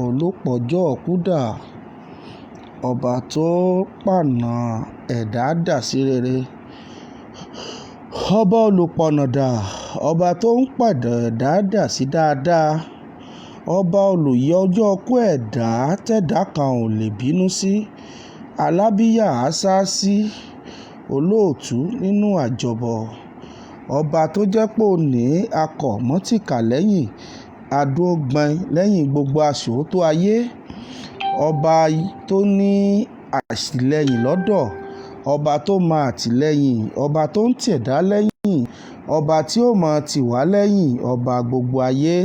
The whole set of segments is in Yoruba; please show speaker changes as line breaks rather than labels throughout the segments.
Olùpọ̀jọ́ kúdà, ọba tó pànà ẹ̀dá dà sí rere, ọba olùpọ̀nàdà, ọba tó ń pàdà ẹ̀dá dà sí dáadáa, ọba olùyẹ ọjọ́ kú ẹ̀dá tẹ̀dá kan ò lè bínú sí, alábíyá àṣáṣí, olóòtú nínú àjọbọ, ọba tó jẹ́ pé òní akọ̀ mọ́tìkà lẹ́yìn adógbọ̀n lẹ́yìn gbogbo aṣòótọ́ ayé, ọba tó ní àtìlẹ́yìn lọ́dọ̀, ọba tó mọ àtìlẹ́yìn, ọba tó ń tẹ̀dá lẹ́yìn, ọba tí ó mọ tì wá lẹ́yìn, ọba gbogbo ayé,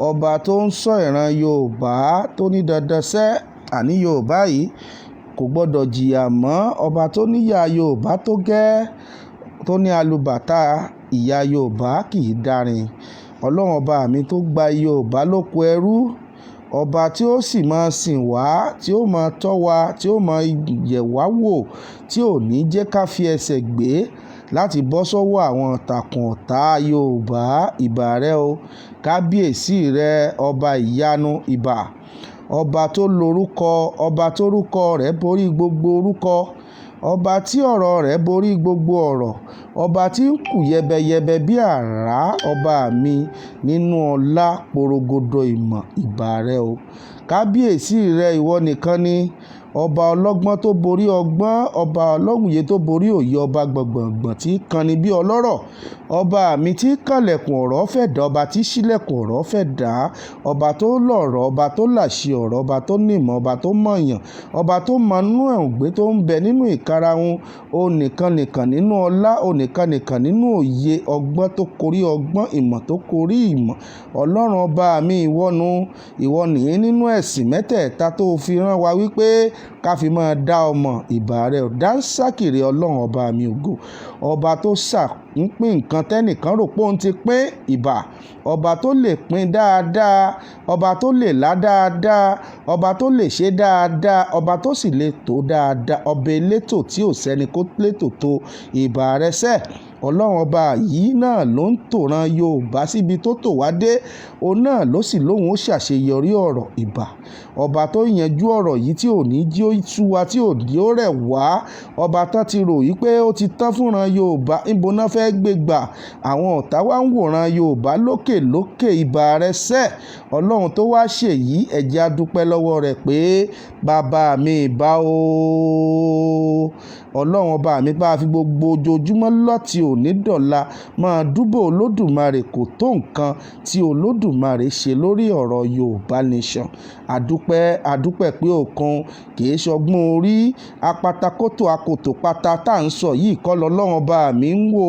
ọba tó ń sọ ìran Yorùbá tó ní dandan sẹ́, àní Yorùbá yìí kò gbọdọ̀ jìyà mọ́, ọba tó níyà Yorùbá tó gẹ́, tó ní alùbàtà ìyà Yorùbá kì í dárin. Ọlọ́run ọba mi tó gba Yorùbá lóko ẹrú, ọba tí ó sì máa sìn wá, tí ó máa tọ́ wa, tí ó máa yẹ̀ wá wò, tí ò ní jẹ́ ká fi ẹsẹ̀ gbé láti bọ́ sọ́wọ́ àwọn ìtàkùn ọ̀tá Yorùbá. Ìbà rẹ o, kábíyèsí rẹ, ọba ìyanu, ìbà, ọba tó lórúkọ, ọba tórúkọ rẹ̀ borí gbogbo orúkọ, ọba tí ọ̀rọ̀ rẹ̀ borí gbogbo ọ̀rọ̀, ọba tí ń kù yẹbẹyẹbẹ bí àrá, ọba mi nínú ọlá porogodo ìmọ̀, ìbà rẹ o. Kábíyèsí rẹ, ìwọ nìkan ni ọba ọlọ́gbọ́n tó borí ọgbọ́n, ọba ọlọ́mùyẹ tó borí òye, ọba gbọ̀ngbọ̀ngbọ̀n tí kanni bí ọlọ́rọ̀, ọba mi tí kànlẹ̀kùn ọ̀rọ̀ fẹ́ dá, ọba tí ṣílẹ̀kùn ọ̀rọ̀ fẹ́ dá, ọba tó lọ̀rọ̀, ọba tó làṣẹ ọ̀rọ̀, ọba tó nímọ̀, ọba tó mọ̀yàn, ọba tó mọnú ẹ̀ǹgbẹ́ tó ń bẹ nínú ìkarahun, onìkan nìkan nínú ọlá, onìkan nìkan nínú òye, ọgbọ́n tó korí ọgbọ́n, ìmọ̀ tó korí ìmọ̀. Ọlọ́run ọba mi, ìwọ nu, ìwọ nìyí nínú ẹ̀sìn mẹ́tẹ̀ẹ̀ta tó fi rán wa wípé ká fi máa dá ọmọ. Ìbà rẹ ò dáńsákìrì Ọlọ́run ọba mi ògo, ọba tó ṣàpín nǹkan tẹ́nìkan rò pé òun ti pín, ìbà, ọba tó lè pín dáadáa, ọba tó lè lá dáadáa, ọba tó lè ṣe dáadáa, ọba tó sì lè tó dáadáa, ọba elétò tí ò sẹ́ni kó létò tó, ìbà rẹ sẹ́. Ọlọ́run ọba yìí náà ló ń tòran Yorùbá síbi tó tò wá dé, òun náà ló sì lóhùn ó ṣàṣeyọrí ọ̀rọ̀, ìbà, ọba tó yanjú ọ̀rọ̀ yìí tí ò ní jí ó sú wa, tí ò ní ó rẹ̀ wá, ọba tán ti rò yí pé ó ti tán fúnran Yorùbá, níbo náà fẹ́ gbé gbà, àwọn ọ̀tá wa ń wòran Yorùbá lókè lókè, ìbà rẹ sẹ́. Ọlọ́run tó wá ṣèyí, ẹ jẹ́ á dúpẹ́ lọ́wọ́ rẹ̀ pé bàbá mi ìbà o. Ọlọ́run ọba mi bá fi gbogbo ojoojúmọ́ lọ́tì òní dọ̀la máa dúbò Olódùmarè, kò tó nǹkan tí Olódùmarè ṣe lórí ọ̀rọ̀ Yorùbá Nation. Àdúpẹ́, àdúpẹ́ pé òkun kì í ṣọgbọ́n orí apatakótó akoto pata tá à ń sọ yìí kọ́ lọ́lọ́run ọba mi ń wò.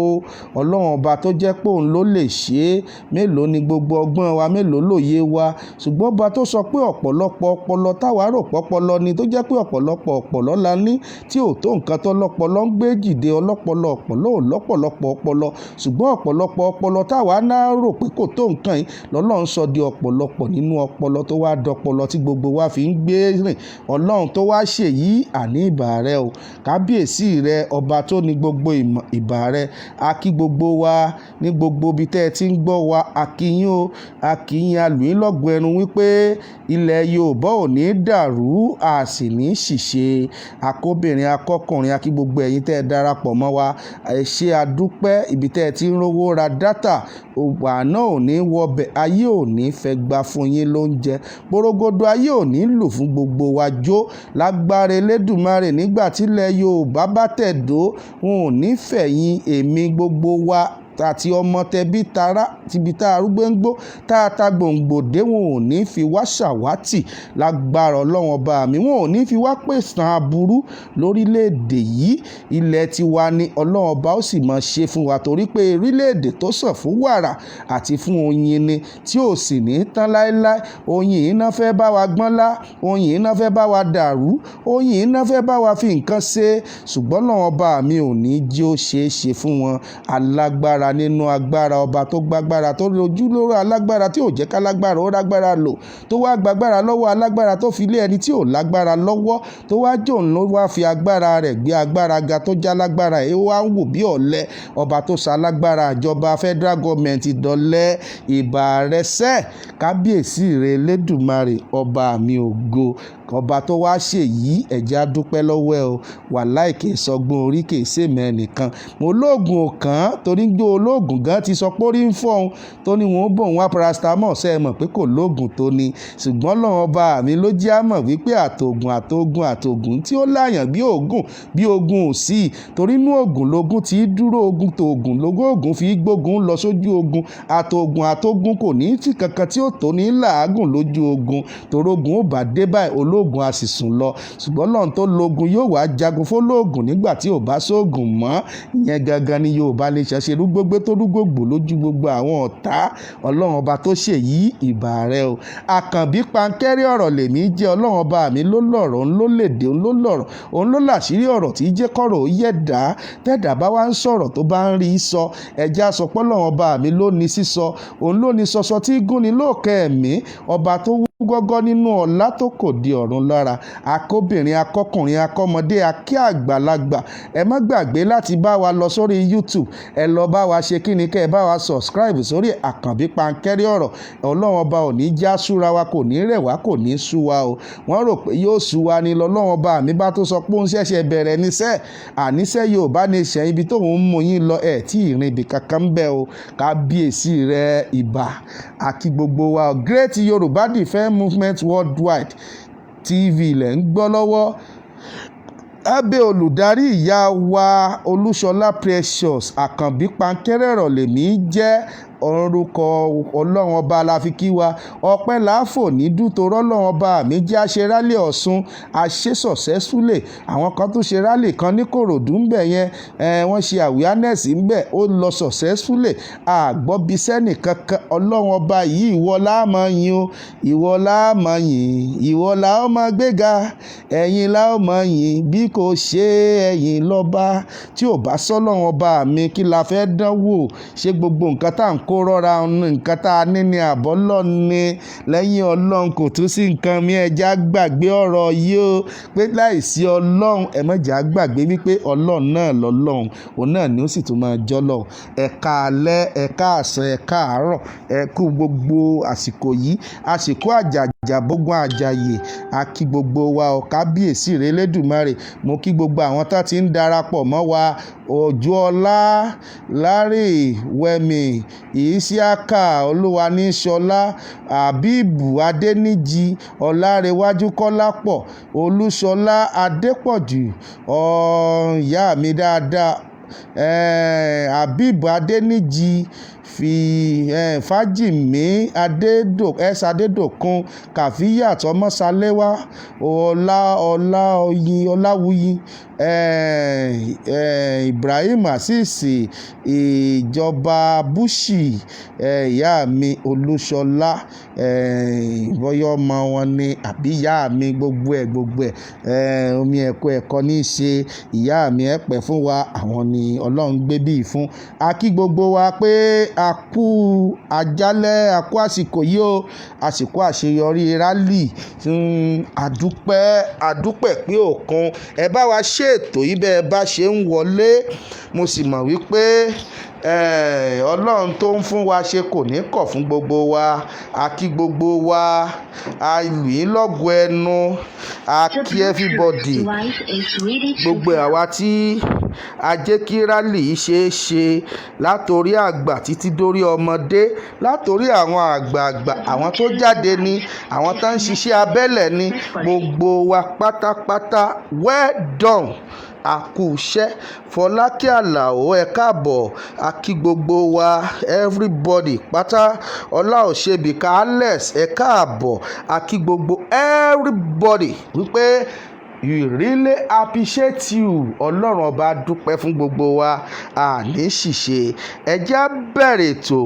Ọlọ́run ọba tó jẹ́ pé òun ló lè ṣe é, mélòó ni gbogbo ọgbọ́n wa, mélòó lòye wa. Ṣùgbọ́n ọba tó sọ pé ọ̀pọ̀lọpọ̀ ọpọlọ táwa rò pọ́pọlọ ni, tó jẹ́ pé ọ̀pọ̀lọpọ̀ ọpọlọ la ní tí ò tó nǹkan tó lọ́pọlọ ń gbé jìde, ọlọ́pọlọ ọpọlọ ò lọ́pọ̀lọpọ̀ ọpọlọ, ṣùgbọ́n ọ̀pọ̀lọpọ̀ ọpọlọ táwa náà rò pé kò tó nǹkan yìí lọ́lọ́run sọ di ọ̀pọ̀lọpọ̀ nínú ọpọlọ tó wá dọpọlọ tí gbogbo wa fi ń gbé rìn. Ọlọ́run tó wá ṣèyí, àní ìbà rẹ o. Kábíyèsí rẹ, ọba tó ní gbogbo ìmọ̀, ìbà rẹ. A kí gbogbo wa ní gbogbo ibi tẹ́ ẹ ti ń gbọ́ wa, a kí yín o, a kí yín, a lù yín lọ́gọ ẹnu wípé ilẹ̀ Yorùbá ò ní dàrú, a sì ní ṣìṣe. Akóbìnrin, akọ́kùnrin, a kí gbogbo ẹ̀yin tẹ́ ẹ darapọ̀ mọ́ wa. Ẹ ṣé, a dúpẹ́ ibi tẹ́ ẹ ti ń rówó ra data, òwà náà ò ní wọbẹ̀, ayé ò ní fẹ́ gba fún yín lóúnjẹ, porogodo ayé ò ní lù fún gbogbo wa jó. Lágbára Elédùmarè, nígbà tí ilẹ̀ Yorùbá bá tẹ̀dó, wọn ò ní fẹ̀yìn èmi gbogbo wa àti ọmọ tẹbí tará tíbi tá arúgbó ń gbó tá a ta gbòǹgbò dé, wọn ò ní fi wá ṣàwátì lágbára Ọlọ́run ọba mi, wọn ò ní fi wá pèsè aburú lórílẹ̀‐èdè yìí. Ilẹ̀ tiwa ni Ọlọ́run ọba ó sì máa ṣe fún wa, torí pé orílẹ̀‐èdè tó sàn fún wàrà àti fún oyin ni, tí ò sì ní tán láéláé. Oyin iná fẹ́ bá wa gbọ́n lá, oyin iná fẹ́ bá wa dàrú, oyin iná fẹ́ bá wa fi nǹkan ṣe, ṣùgbọ́n Ọlọ́run ọba mi ò ní jí ó ṣeé ṣe fún wọn. Alágbára Alágbára nínú agbára, ọba tó gbágbára, tó lójú lóró alágbára, tí ò jẹ́ kálágbára ó rágbára lò, tó wá gbágbára lọ́wọ́ alágbára, tó fi lé ẹni tí ò lágbára lọ́wọ́, tó wá jòun ló wá fi agbára rẹ̀ gbé agbára ga, tó já lágbára ẹ̀ wá ń wò bí ọ̀lẹ. Ọba tó ṣalágbára ìjọba federal government dọ̀lẹ́, ìbà rẹ̀ sẹ́, kábíyèsí rẹ̀ Elédùmarè, ọba mi ògo. Ọba tó wá ṣèyí, ẹ̀jẹ̀ á dúpẹ́ lọ́wọ́ ẹ o. Wàláì kì í sọgbọ́n orí, kì í sèmẹ́ ẹnìkan. Mo lóògùn ọ̀kan torí gbé olóògùn gan ti sọ pé orí ń fọ́ òun, tó ní wọn ó bò wọ́n paracetamol, ṣe é mọ̀ pé kò lóògùn tó ni. Ṣùgbọ́n Ọlọ́run ọba mi ló jẹ́ á mọ̀ wípé àtògùn àtògùn àtògùn tí ó láyàn bí ògùn bí ogun ò sí. Torí inú ògùn lógún ti dúró, ogun tògùn lógún ògùn fi gbógun lọ sójú ogun. Àtògùn àtògùn kò ní tí kankan tí ó tó ní làágùn lójú ogun. Torógun ó bá dé báyìí, ológun a sì sùn lọ. Ṣùgbọ́n Ọlọ́run tó lógun yóò wá jagun fólógùn nígbà tí ò bá sóògùn mọ́. Ìyẹn gangan ni Yorùbá lè ṣe rúgbógbé tó rúgbògbò lójú gbogbo àwọn ọ̀tá. Ọlọ́run ọba tó ṣèyí, ìbà rẹ o. Àkànbí pankẹ́rẹ́ ọ̀rọ̀ lèmi jẹ́. Ọlọ́run ọba mi ló lọ̀rọ̀, òun ló lèdè, òun ló lọ̀rọ̀, òun ló làṣírí ọ̀rọ̀ tí jẹ́ kọ́rọ̀ ó yẹ̀ dá. Tẹ́dà bá wá ń sọ̀rọ̀ tó bá ń rí sọ, ẹ̀jẹ̀ á sọ pé Ọlọ́run ọba mi ló ní sísọ, òun ló ní sọsọ tí gúnni lóòkè ẹ̀mí. Ọba tó wú gọ́gọ́ nínú ọlá tó kò di ọ̀run lára. Akóbìnrin, akọkùnrin, akọ́mọdé, akí àgbàlagbà, ẹ má gbàgbé láti bá wa lọ sórí YouTube. Ẹ lọ bá wa ṣe kíni kẹ́ ẹ bá wa subscribe sórí Àkànbí Pankẹ́rẹ́ ọ̀rọ̀. Ọlọ́run ọba ò ní já súra wa, kò ní rẹ̀ wá, kò ní sú wa o. Wọ́n rò pé yóò sú wa ni, lọ́lọ́run ọba mi bá tó sọ pé ó ń ṣẹ̀ṣẹ̀ bẹ̀rẹ̀ níṣẹ́. Àníṣe Yorùbá Nation, ibi tóun ń mú yín lọ ẹ̀ tí ìrìn ibì kankan ń bẹ o. Kábíyèsí rẹ̀, ìbà àkí gbogbo wa. Great Yorùbá Defence Movement Worldwide TV lẹ̀ ń gbọ́ lọ́wọ́ lábẹ́ olùdarí ìyá wa Olúṣọlá Precious. Àkànbí Pankẹ́rẹ́ ọ̀rọ̀ lèmi jẹ́. Orúkọ Ọlọ́run ọba la fi kí wa. Ọpẹ́ láàfò ní dútorọ́. Ọlọ́run ọba mi jẹ́ àṣẹ rally Ọ̀ṣun, àṣẹ successfully. Àwọn kan tún ṣe rally kan ní Kòròdú ń bẹ̀ yẹn, wọ́n ṣe awareness ń bẹ̀, ó lọ successfully. Àgbọ̀bíṣẹ́ nìkankan. Ọlọ́run ọba yìí, ìwọ la máa yìn o, ìwọ la máa yìn, ìwọ la ó máa gbéga, ẹ̀yin la ó máa yìn, bí kò ṣe ẹ̀yin lọ́ba. Tí ò bá sọ́lọ́run ọba mi, kí la fẹ́ dánwò? Ṣé gbogbo nǹkan tá à ń kó rọ́ra, nǹkan tá a ní ní àbọ̀ lọ́ni? Lẹ́yìn Ọlọ́run kò tún sí nǹkan mi. Ẹja gbàgbé ọ̀rọ̀ yìí o, pé láìsí Ọlọ́run, ẹ má jẹ́ á gbàgbé wípé Ọlọ́run náà lọ́lọ́run, òun náà ni ó sì tún máa jọ́ lọ́run. Ẹ káalẹ́, ẹ káàsán, ẹ káàárọ̀, ẹ kú gbogbo àsìkò yìí, àsìkò àjàjà bógun àjàyè. A kí gbogbo wa o, kábíyèsí rẹ̀ Elédùmarè. Mo kí gbogbo àwọn tó ti ń darapọ̀ mọ́ wa: Òjúọlá, Larry Wẹ̀mí, Isiaka Olúwaníṣọlá, Habibu Adéníjì, Ọlárẹ̀wájú Kọ́lápọ̀, Olúṣọlá Adépọ̀jù, ìyá mi dáadáa, Habibu Adéníjì, fi Fájìmí S Adédòkun, Kàfíyàt Ọmọṣaléwá, Ọlá Ọláoyin Ọláwuyì, Ibrahim Azeez, Ìjọba Bushi, ìyá mi Olúṣọlá, bóyá ọmọ wọn ni àbí ìyá mi, gbogbo ẹ̀ gbogbo ẹ̀, omi ẹ̀kọ́ ẹ̀kọ́ ní í ṣe ìyá mi, ẹ pẹ́ fún wa. Àwọn ni Ọlọ́run gbé bí fún. A kí gbogbo wa pé a kú àjálẹ́, a kú àsìkò yìí o, àsìkò àṣeyọrí rally. Àdúpẹ́, àdúpẹ́ pé òkun. Ẹ bá wa ṣètò yìí bẹ́ẹ̀ bá ṣe ń wọlé. Mo sì mọ̀ wípé Ọlọ́run tó ń fún wa ṣe kò ní kọ̀ fún gbogbo wa. A kí gbogbo wa, a lù yín lọ́gọ ẹnu, a
The
kí
Bluetooth
everybody.
device is ready to
Gbogbo
pair.
àwa tí a jẹ́ kí rally yìí ṣeé ṣe, látorí àgbà títí dórí ọmọdé, látorí àwọn àgbààgbà,
The
àwọn tó
Bluetooth
jáde ní,
device
àwọn tó ń ṣiṣẹ́
disconnected
abẹ́lẹ̀ ní,
successfully.
gbogbo wa pátápátá, well done, a kú iṣẹ́. Fọlákẹ́ Àlàó, ẹ káàbọ̀. A kí gbogbo wa, everybody pátá. Ọlá Òṣèbìkà Alex, ẹ káàbọ̀. A kí gbogbo everybody wípé we really appreciate you. Ọlọ́run ọba dúpẹ́ fún gbogbo wa, àní ṣìṣe. Ẹ jẹ́ á bẹ̀rẹ̀ ètò.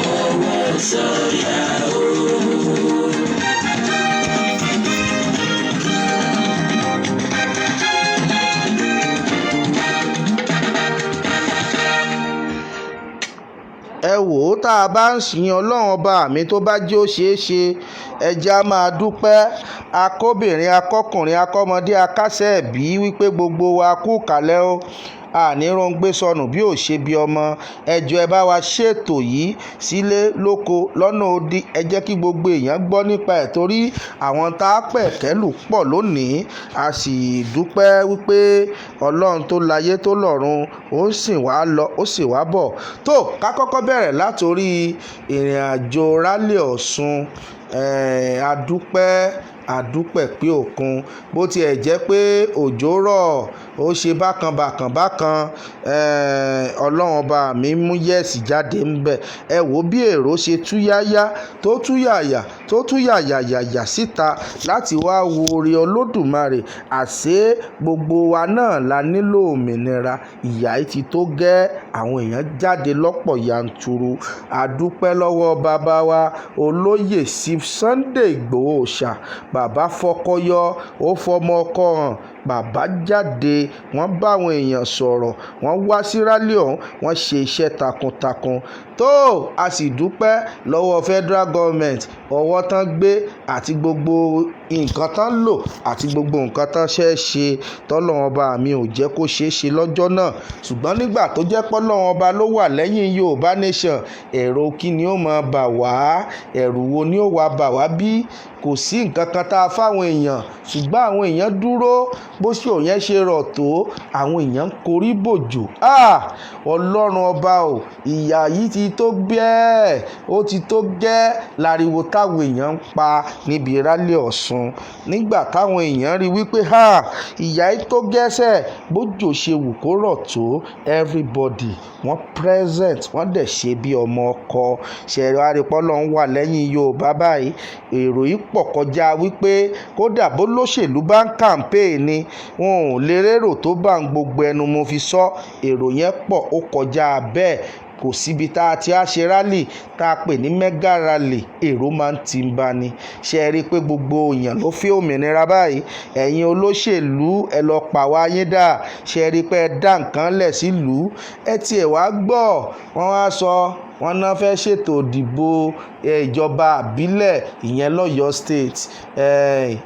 Fọwọ́ sọ̀yà o.
Ẹ wò ó, tá a bá ń sin Ọlọ́run Ọba mi, tó bá jẹ́ ó ṣeé ṣe, ẹ jẹ́ á máa dúpẹ́. Akóbìnrin, akọkùnrin, akọmọdé, akásẹ̀ ẹ̀bí, wípé gbogbo wa kú kálẹ̀ o, àní róńgbé sọnù bí ò ṣe bí ọmọ. Ẹ jọ̀ọ́, ẹ bá wa ṣètò yìí sílé lóko lọ́nà odi. Ẹ jẹ́ kí gbogbo èèyàn gbọ́ nípa ẹ̀, torí àwọn tá a pẹ̀kẹ́lù pọ̀ lónìí. A sì dúpẹ́ wípé Ọlọ́run tó láyé tó lọ́run, ó sì wá lọ, ó sì wá bọ̀. Tó ká kọ́kọ́ bẹ̀rẹ̀ látòrí ìrìn àjò rally Ọ̀ṣun. Adúpẹ́, àdúpẹ́ pé òkun, bó tiẹ̀ jẹ́ pé òjò rọ̀, ó ṣe bákan bákan bákan, Ọlọ́run Ọba mi mú yes jáde ń bẹ̀. Ẹ wò bí èrò ṣe tú yáyá, tó tú yàyà, tó tú yàyàyàyà síta láti wá wo oore Olódùmarè. Àṣé gbogbo wa náà la nílò òmìnira. Ìyà yìí ti tó gẹ́, àwọn èèyàn jáde lọ́pọ̀ yanturu. Adúpẹ́ lọ́wọ́ bàbá wa olóyè Chief Sunday Igboho Òòṣà. Bàbá fọkọyọ, ó fọmọ ọkọ hàn. Bàbá jáde, wọ́n bá àwọn èèyàn sọ̀rọ̀, wọ́n wá sí rally ọ̀hún, wọ́n ṣe iṣẹ́ takuntakun. Tó a sì dúpẹ́ lọ́wọ́ federal government, ọwọ́ tán gbé àti gbogbo nǹkan tán lò àti gbogbo nǹkan tán ṣe ṣe, tọ́lọ́run Ọba mi ò jẹ́ kó ṣeé ṣe lọ́jọ́ náà. Ṣùgbọ́n nígbà tó jẹ́ pé Ọlọ́run Ọba ló wà lẹ́yìn Yorùbá Nation, ẹ̀rù kí ni ó máa bà wá? Ẹ̀rù wo ni ó wá bà wá bí? Kò sí nǹkan kan tá a fáwọn èèyàn, ṣùgbọ́n àwọn èèyàn dúró. Bó ṣe òun yẹn ṣe rọ̀ tó, àwọn èèyàn ń korí bòjò. Ah! Ọlọ́run Ọba o, ìyà yìí ti tó bẹ́ẹ̀, ó ti tó gẹ́, láriwo táwọn èèyàn ń pa níbi rally Ọ̀ṣun. Nígbà táwọn èèyàn rí wípé, ha! Ìyà yìí tó gẹ́sẹ̀, bójò ṣe wù kó rọ̀ tó, everybody wọ́n present, wọ́n dẹ̀ ṣe bí ọmọ ọkọ. Ṣé ẹ wá rí pé Ọlọ́run wà lẹ́yìn Yorùbá báyìí? Èrò yìí pọ̀ kọjá wípé kódà bó lóṣèlú bá ń campaign ni, wọn ò lè rérò tó bá ń gbogbo ẹnu mo fi sọ. Èrò yẹn pọ̀, ó kọjá bẹ́ẹ̀. Kò síbi tá a ti á ṣe rally tá a pè ní mega rally, èrò máa ń ti ń bá ni. Ṣé ẹ rí i pé gbogbo èèyàn ló fẹ́ òmìnira báyìí? Ẹ̀yin olóṣèlú, ẹ lọ pa wá yín dà. Ṣé ẹ rí i pé ẹ dá nǹkan lẹ̀ sílùú? Ẹ tiẹ̀ wá gbọ́, wọ́n wá sọ, wọ́n náà fẹ́ ṣètò ìdìbò ìjọba àbílẹ̀ ìyẹn lọ́yọ́ State.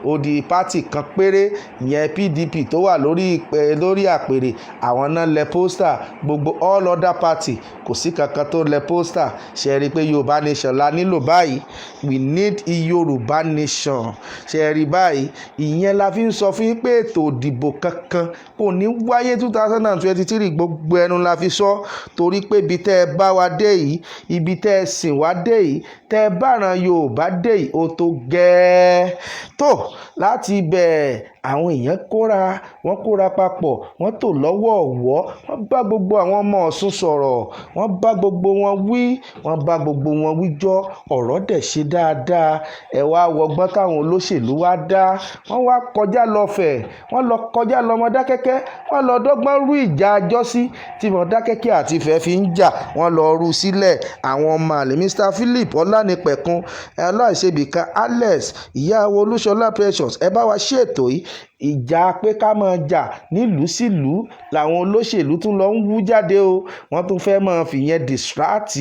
Ó di party kan péré, ìyẹn PDP tó wà lórí àpèrè, àwọn náà lẹ poster. Gbogbo all other party, kò sí kankan tó lẹ poster. Ṣé ẹ rí i pé Yorùbá Nation la nílò báyìí? We need a Yorùbá Nation. Ṣé ẹ rí báyìí? Ìyẹn la fi ń sọ fún yín pé ètò ìdìbò kankan kò ní wáyé 2023. Gbogbo ẹnu la fi sọ, torí pé ibi tẹ́ ẹ bá wa dé yìí, ibi tẹ́ ẹ sìn wá dé yìí, tẹ́ ẹ bá ran Yorùbá dé yìí, ó tó gẹ́ẹ́. Tó láti ibẹ̀, àwọn èèyàn kóra wọ́n, kóra papọ̀, wọ́n tò lọ́wọ́ ọ̀wọ́, wọ́n bá gbogbo àwọn ọmọ Ọ̀ṣun sọ̀rọ̀, wọ́n bá gbogbo wọn wí, wọ́n bá gbogbo wọn wíjọ́. Ọ̀rọ̀ dẹ̀ ṣe dáadáa. Ẹ wá wọgbọ́n táwọn olóṣèlú wá dá. Wọ́n wá kọjá lọ́fẹ̀ẹ́, wọ́n lọ kọjá lọ Mọdákẹ́kẹ́, wọ́n lọ dọ́gbọ́n rú ìjà àjọsí tí Mọdákẹ́kẹ́ àti Ifẹ̀ fi ń jà. Wọ́n lọ rú sílẹ̀. Àwọn ọmọ àlè Mr Philip Ọlánìpẹ̀kun Aláìṣebìkan Alex, ìyàwó Olúṣọlá Precious, ẹ bá wa ṣètò yìí. Ìjà pé ká máa jà nílùú sílùú làwọn olóṣèlú tún lọ ń wú jáde o. Wọ́n tún fẹ́ máa fìyẹn distract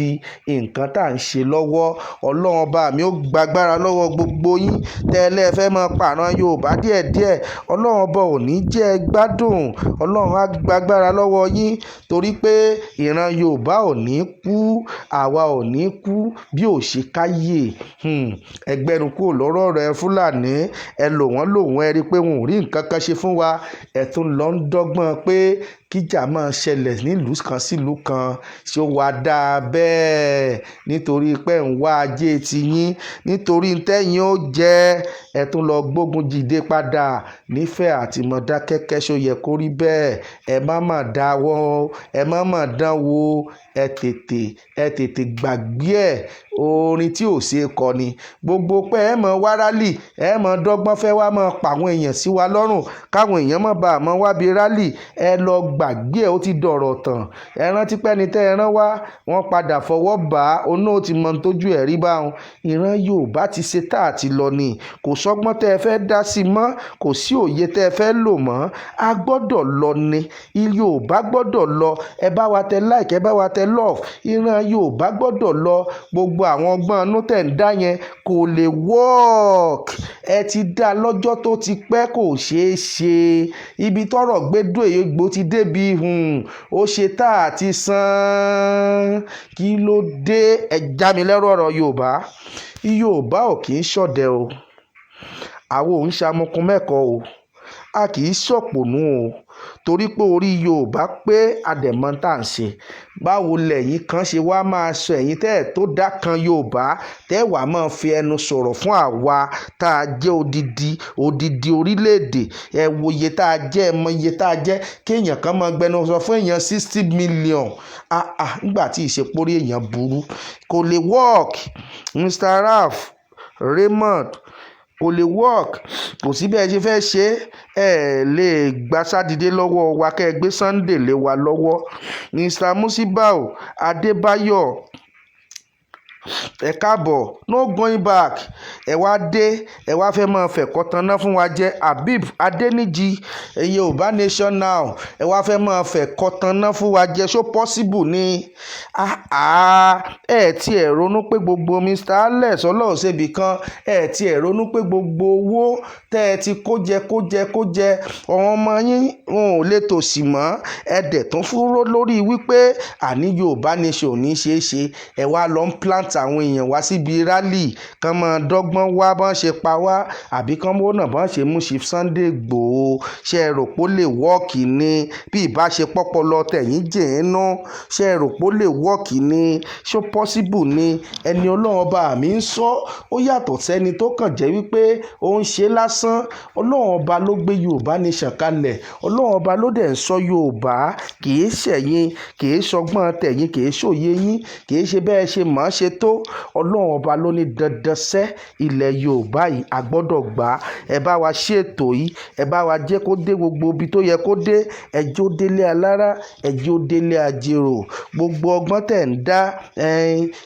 nǹkan tá à ń ṣe lọ́wọ́. Ọlọ́run Ọba mi ó gbàgbára lọ́wọ́ gbogbo yín tẹ́lẹ̀ fẹ́ máa pààrọ̀ Yorùbá díẹ̀díẹ̀. Ọlọ́run Ọba ò ní jẹ́ ẹ gbádùn. Ọlọ́run á gbàgbára lọ́wọ́ yín, torí pé ìran Yorùbá ò ní kú, àwa ò ní kú bí ò ṣe káyè. Ẹgbẹ́nu kúrò lọ́rọ̀ rẹ Fúlàní. Ẹ lò wọ́n lò wọ́n, ẹ rí i pé wọn ò rí nǹkan kan ṣe fún wa. Ẹ tún lọ ń dọ́gbọ́n pé kíjà máa ṣẹlẹ̀ nílùú kan sílùú kan. Ṣé ó wá dáa bẹ́ẹ̀? Nítorí pé ń wá ajé tiyín, nítorí tẹ́yin ó jẹ́, ẹ tún lọ gbógun jìde padà nífẹ̀ẹ́ àti Mọdákẹ́kẹ́. Ṣó yẹ kó rí bẹ́ẹ̀? Ẹ má mà dáwọ́, ẹ má mà dán wò. Ẹ tètè, ẹ tètè gbàgbé ẹ̀. Orin tí ò ṣe é kọ ni gbogbo pé ẹ mọ̀ wá rally, ẹ mọ̀ dọ́gbọ́n fẹ́ wá mọ̀ pa àwọn èèyàn sí wa lọ́rùn, káwọn èèyàn má bàa mọ̀ wá bí rally. Ẹ lọ. Gbàgbé ẹ̀, ó ti dọ̀rọ̀ tàn. Ẹ rántí pé ẹni tẹ́ ẹ rán wá, wọ́n padà fọwọ́ bá a, òun náà ó ti mọ ohun tójú ẹ̀ rí báwọn. Ìran Yorùbá ti ṣe tá àti lọ ni. Kò sọ́gbọ́n tẹ́ ẹ fẹ́ dá sí mọ́, kò sí òye tẹ́ ẹ fẹ́ lò mọ́. A gbọ́dọ̀ lọ ni. Yorùbá gbọ́dọ̀ lọ. Ẹ bá wa tẹ like, ẹ bá wa tẹ love. Ìran Yorùbá gbọ́dọ̀ lọ. Gbogbo àwọn ọgbọ́n inú tẹ̀ ń dá yẹn kò lè work. Ẹ ti dá lọ́jọ́ tó ti pẹ́, kò ṣeé ṣe. Ibi tọ́rọ̀ gbé dé, egbò ti débi ó ṣe tá àti san. Kí ló dé? Ẹ já mi lẹ́rù ọ̀rọ̀ Yorùbá. Yorùbá ò kì í ṣọ̀dẹ̀ o. Àwa ò ń ṣamukun mẹ́kọ̀ọ́ o. A kì í ṣọ̀pọ̀nú o, torí pé orí Yorùbá pé àdẹ̀mọ́ tá à ń ṣe. Báwo lẹ̀yin kan ṣe wá máa sọ, ẹ̀yin tẹ́ ẹ̀ tó dá kan Yorùbá, tẹ́ wàá máa fi ẹnu sọ̀rọ̀ fún àwa tá a jẹ́ odidi odidi orílẹ̀-èdè? Ẹ wo iye tá a jẹ́, ẹ mọ iye tá a jẹ́. Kéèyàn kan máa gbẹnu sọ fún èèyàn 60 million. Ah ah, nígbà tí ìṣepórí èèyàn burú, kò lè work. Mr Ralph Raymond, kò lè work. Kò sí bí ẹ ṣe fẹ́ ṣe é, ẹ lè gba sátidé lọ́wọ́ wa kẹ́ ẹ gbé Sunday lé wa lọ́wọ́. Mr Musibau Adébáyọ̀, ẹ káàbọ̀. No going back. Ẹ wá dé, ẹ wá fẹ́ máa fẹ̀kọ́ tanná fún wa jẹ́. Habib Adéníjì, Yorùbá nation now. Ẹ wá fẹ́ máa fẹ̀kọ́ tanná fún wa jẹ́. So possible ni? Ẹ tiẹ̀ ronú pé gbogbo, Mr Alex ọlọ́ọ̀ṣẹ́bì kan, ẹ tiẹ̀ ronú pé gbogbo owó tẹ́ ẹ ti kó jẹ, kó jẹ, kó jẹ, àwọn ọmọ yín wọn ò lè tòṣì mọ́. Ẹ dẹ̀ tún fúró lórí wípé àní Yorùbá nation ò ní ṣeé ṣe. Ẹ wá lọ ń plant àwọn èèyàn wá síbi rally, kán máa dọ́gbọ́n wá bọ́n ṣe pa wá, àbí kán mọ́nà bọ́n ṣe mú Chief Sunday Igboho. Ṣe é rò pé ó lè work ni? Bí ìbá ṣe pọ́pọ́lọ tẹ̀yìn jìn ín nú, ṣe é rò pé ó lè work ni? Ṣó possible ni? Ẹni Ọlọ́run Ọba mi ń sọ, ó yàtọ̀ sẹ́ni tó kàn jẹ́ wípé ó ń ṣe lásán. Ọlọ́run Ọba ló gbé Yorùbá nation kalẹ̀. Ọlọ́run Ọba ló dẹ̀ ń sọ Yorùbá. Kì í ṣẹ̀yin, kì í ṣọgbọ́n tẹ̀yìn, kì í ṣòye yín, kì í ṣe bẹ́ẹ̀ ṣe mọ̀ ọ́n ṣe tó. Ọlọ́run Ọba ló ní dandan sẹ́ ilẹ̀ Yorùbá yìí a gbọ́dọ̀ gbà. Ẹ bá wa ṣètò yìí, ẹ bá wa jẹ́ kó dé gbogbo ibi tó yẹ kó dé. Ẹ jẹ́ ó délé alára, ẹ jẹ́ ó délé ajérò. Gbogbo ọgbọ́n tẹ̀ ń dá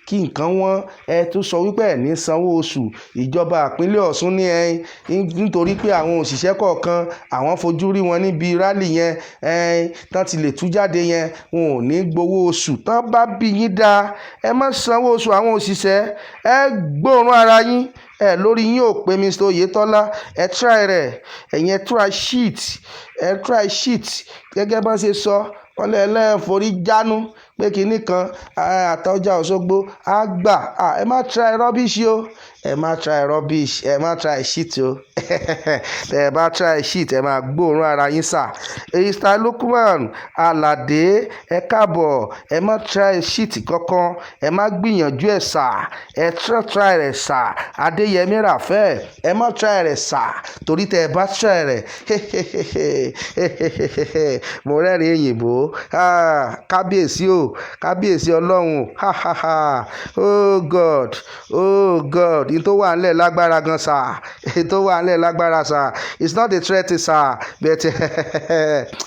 kí nǹkan wọ́n, ẹ tún sọ wípé ẹ̀ ní sanwó oṣù. Ìjọba ìpínlẹ̀ Ọ̀ṣun ní ẹ nítorí pé àwọn òṣìṣẹ́ kọ̀ọ̀kan, àwọn fojú rí wọn níbi rally yẹn tán ti lè tú jáde yẹn, wọn ò ní gbowó oṣù. Tán bá bí yín dá, ẹ má sanwó oṣù àwọn òṣìṣẹ́. Ẹ gbóòórùn ara yín ẹ lórí yín ò pé. Mr Oyetola, ẹ try rẹ̀. Ẹ̀yin ẹ try shit, ẹ try shit. Gẹ́gẹ́ bọ́n ṣe sọ, wọ́n lé ẹlẹ́forí jánu pé kinní kan àtọ́jà Òṣogbo á gbà. Ẹ má try rubbish o. Ẹ má try rubbish, ẹ má try shit o. Tẹ ẹ bá try shit, ẹ máa gbóòórùn ara yín sà. Mr Lukman Alade, ẹ káàbọ̀. Ẹ má try shit kankan, ẹ má gbìyànjú ẹ̀ sà. Ẹ try try rẹ̀ sà. Adéyẹmí Ràfẹ́, ẹ má try rẹ̀ sà, torí tẹ ẹ bá try rẹ̀, mo rẹ́rìn òyìnbó. Kábíyèsí o, kábíyèsí Ọlọ́run. Ha ha ha, oh God, oh God. In tó wà nílẹ̀ lágbára gan sà. In tó wà nílẹ̀ lágbára sà. It's not a threat sà, but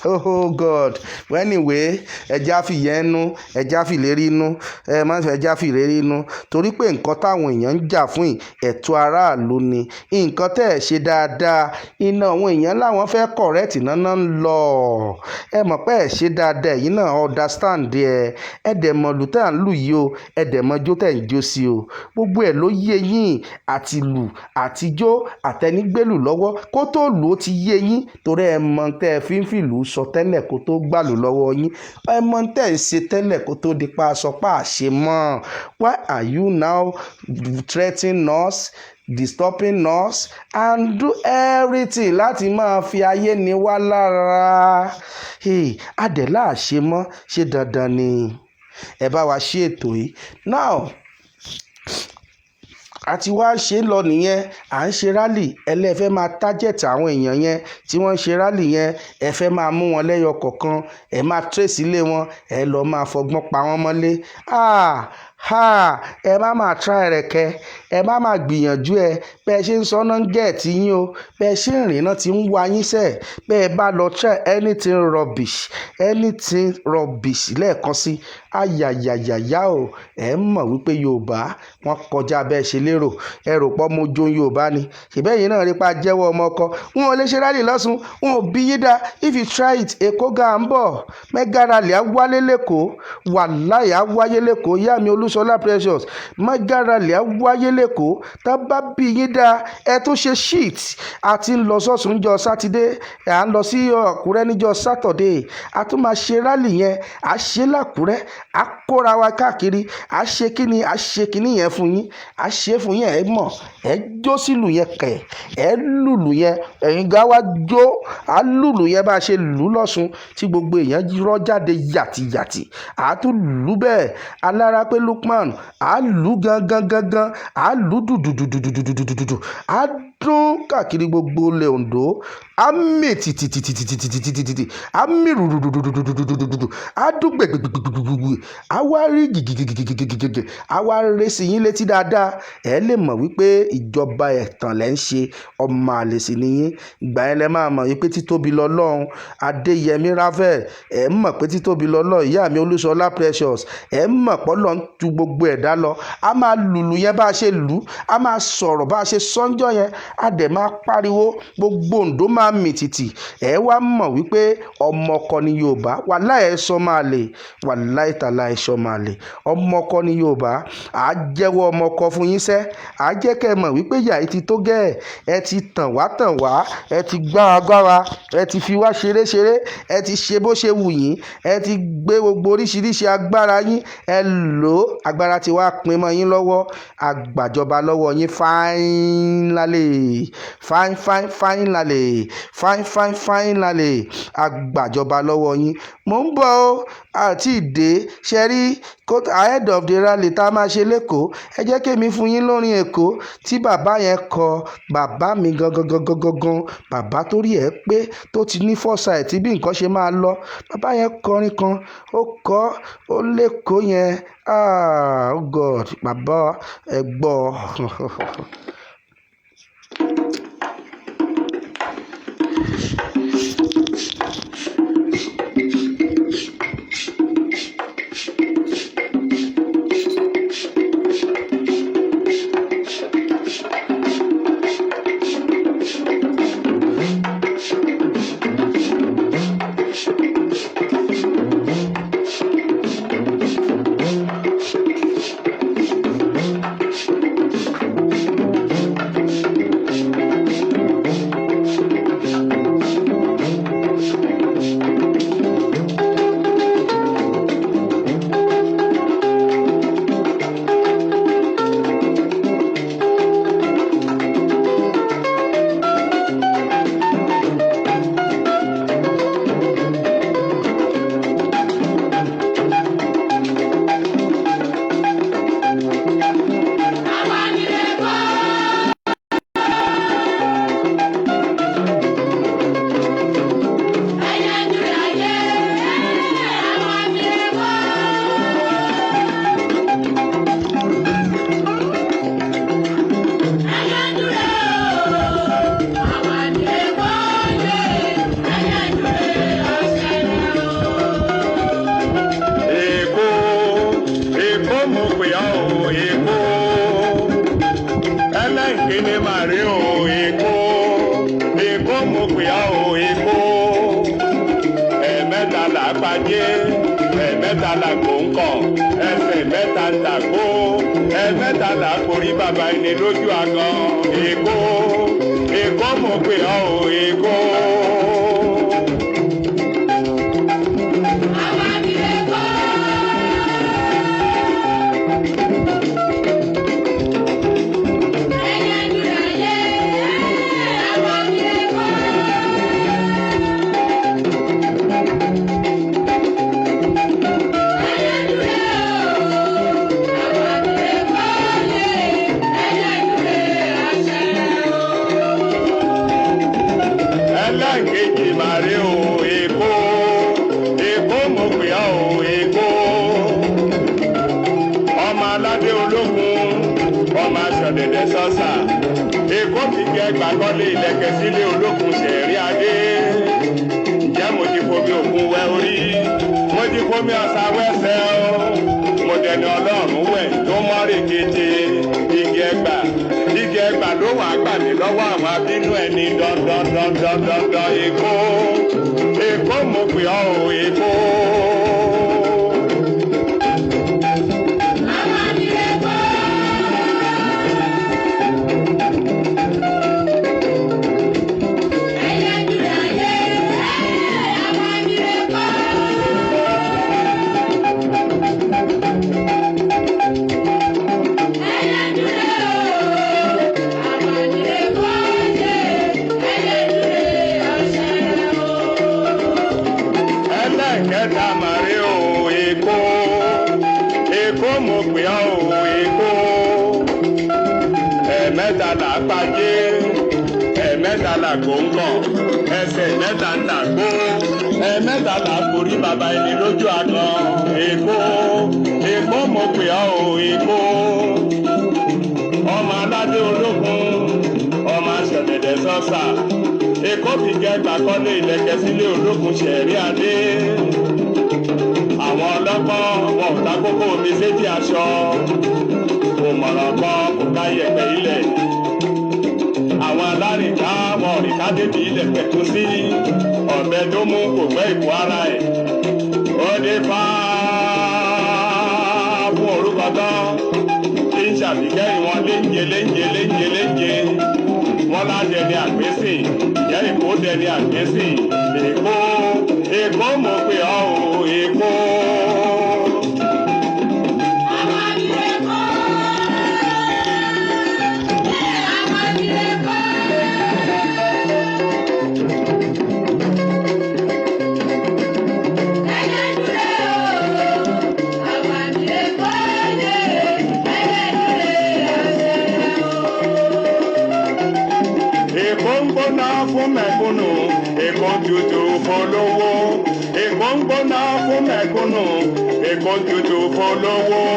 oh God. Well, anyway, ẹja fìyẹn nú, ẹja fìlérí nú, ẹ má fẹ́ ẹja fìlérí nú, torí pé nǹkan táwọn èèyàn ń jà fún yìí, ẹ̀tọ́ aráàlú ni. Nǹkan tẹ́ ẹ̀ ṣe dáadáa, iná àwọn èèyàn láwọn fẹ́ correct náà ń lọ. Ẹ mọ̀ pé ẹ̀ ṣe dáadáa, ẹ̀yin náà understand ẹ. Ẹ dẹ̀ mọ̀ lù tá à ń lù yìí o. Ẹ dẹ̀ mọ̀ jó tẹ̀ ń jó sí o. Gbogbo ẹ̀ ló yé yín, àti lù àtijó àtẹnigbélù lọ́wọ́ kó tó lù, ó ti yé yín, torí ẹ mọ̀ tẹ́ ẹ fi ń fìlù sọ tẹ́lẹ̀ kó tó gbàlù lọ́wọ́ yín. Ẹ mọ̀ tẹ́ ẹ ṣe tẹ́lẹ̀ kó tó di pa aṣọ pa àṣẹ mọ́. Why are you now threatening us, disturbing us and do everything láti máa fi ayé ni wá lára? Adẹ̀lá àṣẹ mọ́ ṣe dandan ni. Ẹ bá wa ṣe ètò yìí now. Àti wá ṣe lọ nìyẹn. À ń ṣe rally, ẹlẹ́fẹ́ máa target àwọn èèyàn yẹn tí wọ́n ń ṣe rally yẹn. Ẹ fẹ́ máa mú wọn lẹ́yọ kọ̀ọ̀kan, ẹ máa trace ilé wọn, ẹ lọ máa fọgbọ́n pa wọ́n mọ́lé. Ah ha, ẹ má máa try rẹ̀ kẹ́. Ẹ Ẹ má má gbìyànjú ẹ. Bẹ́ẹ̀ ṣe ń sọ náà ń gẹ̀ẹ́tì yín o. Bẹ́ẹ̀ ṣe ń rìn náà ti ń wá yín sẹ̀. Bẹ́ẹ̀ bá lọ try anything rubbish, anything rubbish lẹ́ẹ̀kan sí, ayayayaya o. Ẹ mọ̀ wípé Yorùbá wọ́n kọjá bẹ́ẹ̀ ṣe lérò. Ẹ rò pé ọmọ ojú Yorùbá ni. Ṣèbí ẹ̀yin náà rí pa jẹ́wọ́ ọmọ ọkọ. Wọn ò lè ṣe rally lọ́sùn. Wọn ò bí yín dá. If you try it, Èkó gan ń bọ̀. Mega rally á wálé lẹ́kọ̀ọ́. Wàláì á wáyé lẹ́kọ̀ọ́. Ìyá mi Olúṣọlá Precious. Mega rally á wáyé lẹ́kọ̀ọ́. Tá bá bí yín dá, ẹ tún ṣe shit. A ti ń lọ sọ́sùn níjọ́ Sátidé. À ń lọ sí Àkúrẹ́ níjọ́ Saturday. A tún máa ṣe rally yẹn. A ṣe lákúrẹ́. A kóra wa káàkiri. A ṣe kíni, a ṣe kíni yẹn fún yín. A ṣe fún yín, ẹ mọ̀. Ẹ jó sílù yẹn kẹ̀. Ẹ lùlù yẹn. Ẹ̀yin gan wá jó. A lùlù yẹn bá ṣe lù lọ́sùn tí gbogbo èèyàn rọ́ jáde yàtìyàtì. A tún lù bẹ́ẹ̀. Alára pé Lukman. A lù gan gan gan gan. A lù dùdùdùdùdùdùdùdùdù. A dún káàkiri gbogbo ilẹ̀ Oǹdó. A mì tìtìtìtìtìtìtìtìtì. A mì rùrùrùrùrùrùrùrùrù. A dún gbẹ̀gbẹ̀gbẹ̀gbẹ̀gbẹ̀. A wá rí gìgìgìgìgìgìgì. A wá ré sí yín létí dáadáa. Ẹ lè mọ̀ wípé ìjọba ẹ̀tàn lẹ́ ń ṣe. Ọmọ àlè sì ni yín. Ìgbà yẹn lẹ máa mọ̀ wípé títóbi lọ́lọ́run. Adéyẹmí Raphael. Ẹ mọ̀ pé títóbi lọ́lọ́run. Ìyá mi Olúṣọlá Precious. Ẹ mọ̀ pé Ọlọ́run ju gbogbo ẹ̀dá lọ. A máa lùlù yẹn bá ṣe lù. A máa sọ̀rọ̀ bá ṣe sọ́njọ́ yẹn. A dẹ̀ máa pariwo. Gbogbo Oǹdó máa mì tìtì. Ẹ wá mọ̀ wípé ọmọ ọkọ ni Yorùbá. Wàláì ẹ sọ máa lè. Wàláì tàláì ẹ sọ máa lè. Ọmọ ọkọ ni Yorùbá. A jẹ́wọ́ ọmọ ọkọ fún yín sẹ́. A jẹ́ kí ẹ mọ̀ wípé ìyà yìí ti tó gẹ́. Ẹ ti tàn wá tàn wá. Ẹ ti gbá wa gbá wa. Ẹ ti fi wá ṣeré ṣeré. Ẹ ti ṣe bó ṣe wù yín. Ẹ ti gbé gbogbo oríṣiríṣi agbára yín. Ẹ lò ó. Agbára tí wá pín mọ́ yín lọ́wọ́. A gbàjọba lọ́wọ́ yín finally. Fine, fine, finally. Fine, fine, finally. A gbàjọba lọ́wọ́ yín. Mò ń bọ̀ o. A ti dé. Ṣé rí ahead of the rally tá a máa ṣe lẹ́kọ̀ọ́. Ẹ jẹ́ kí èmi fún yín lórin Èkó tí bàbá yẹn kọ. Bàbá mi gangan gangan gangan. Bàbá tó rí ẹ pé tó ti ní foresight bí nǹkan ṣe máa lọ. Bàbá yẹn kọrin kan. Ó kọ, ó lẹ́kọ̀ọ́ yẹn. Ah, oh God. Bàbá ẹ gbọ́.
Àwa ni Èkó. Ẹyẹ ń dúró ayé. Àwa ni Èkó. Ẹyẹ ń dúró. Àwa ni Èkó. Ẹyẹ ń dúró ọ̀sẹ̀ o.
Èkó, Èkó mo pè ọ́ o, Èkó. Ẹlẹ́ǹkíní màá rí o, Èkó. Èkó mo pè ọ́ o, Èkó. Ẹ̀ẹ̀mẹ́ta là á pàdé, ẹ̀ẹ̀mẹ́ta là gbòǹkọ̀, ẹsẹ̀ mẹ́ta ń tàgbó, ẹ̀ẹ̀mẹ́ta là á forí bàbá ẹni lójú àgàn. Èkó, Èkó mo pè ọ́ o, Èkó.
Àwa ni Èkó. Ẹyẹ ń dúró ayé. Àwa ni Èkó. Ẹyẹ ń dúró. Àwa ni Èkó. Ẹyẹ ń dúró ọ̀sẹ̀ o.
Ẹlẹ́ǹkejì màá rí o, Èkó. Èkó mo pè ọ́ o, Èkó. Ọmọ aládé ológun, ọmọ. Aṣọ̀dẹ̀dẹ̀ sọ́sà. Èkó fìgì ẹgbà kọ́lé ìlẹ̀kẹ̀ sílé olókun ṣẹ̀rí adé. Ǹjẹ́ mo ti fomi òkun wẹ orí? Mo ti fomi ọ̀sà wẹ́sẹ̀ o. Mo dẹni Ọlọ́run wẹ̀ tó mọ́rè kété. Igi ẹgbà, igi ẹgbà ló wà gbà mí lọ́wọ́ àwọn abínú ẹni dandan dandan dandan. Èkó, Èkó mo pè ọ́ o, Èkó. Ẹlẹ́kẹta màrí o, Èkó. Èkó mo pè ọ́ o, Èkó. Ẹ̀ẹ̀mẹ́ta là á pàjé, ẹ̀ẹ̀mẹ́ta là gbóǹkàn, ẹsẹ̀ mẹ́ta ń tàgbó, ẹ̀ẹ̀mẹ́ta là á forí bàbá ẹni lójú àgàn. Èkó, Èkó mo pè ọ́ o, Èkó. Ọmọ aládé olókun, ọmọ aṣọ̀dẹ̀dẹ̀ sọ́sà. Èkó fìgẹ́ ẹgbà kọ́lé ìlẹ̀kẹ̀ sílé olókun ṣẹ̀rí adé. Àwọn ọlọ́kọ́ wọn ò ta kókó omi sétí aṣọ. Òmọ̀ràn kan kò ká yẹ̀pẹ̀ ilẹ̀. Àwọn alárìnká wọn ò rìn ká débi ilẹ̀ pẹ̀tù sí. Ọ̀bẹ tó mú kò gbẹ́ ìbò ara ẹ̀. Ó dé fá fún orúkọ tán tí ń ṣàbíkẹ́yìn wọn léńje léńje léńje léńje. Wọ́n lá dẹni àgbésìn, ìyá Èkó dẹni àgbésìn. Èkó, Èkó mo pè ọ́ o, Èkó. Èkó ń gbóná fún mẹ̀kúnnù, Èkó tutù fọlọ́wọ́. Èkó ń gbóná fún mẹ̀kúnnù, Èkó tutù fọlọ́wọ́.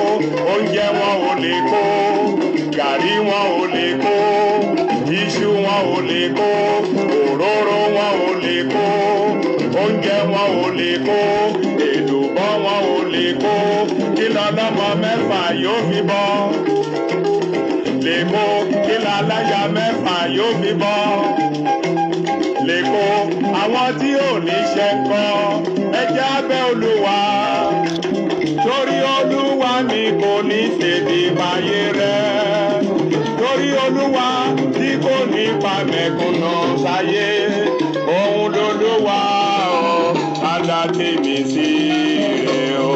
Oúnjẹ wọn ò lè kó, gàrí wọn ò lè kó, iṣu wọn ò lè kó, òróró wọn ò lè kó, oúnjẹ wọn ò lè kó, èlùbọ́ wọn ò lè kó. Kí lọ́lọ́mọ mẹ́fà yóò fi bọ́? Lèkó, kí láláyà mẹ́fà yóò fi bọ́? Lèkó, àwọn tí ò ní ṣe ń kọ́, ẹ jẹ́ abẹ́ Olúwa. Torí Olúwa mi kò ní ṣèdí fàyè rẹ̀. Torí Olúwa tí kò ní pa mẹ̀kúnnù sáyé. Òun lolúwa o, adá tèmi sí rẹ̀ o.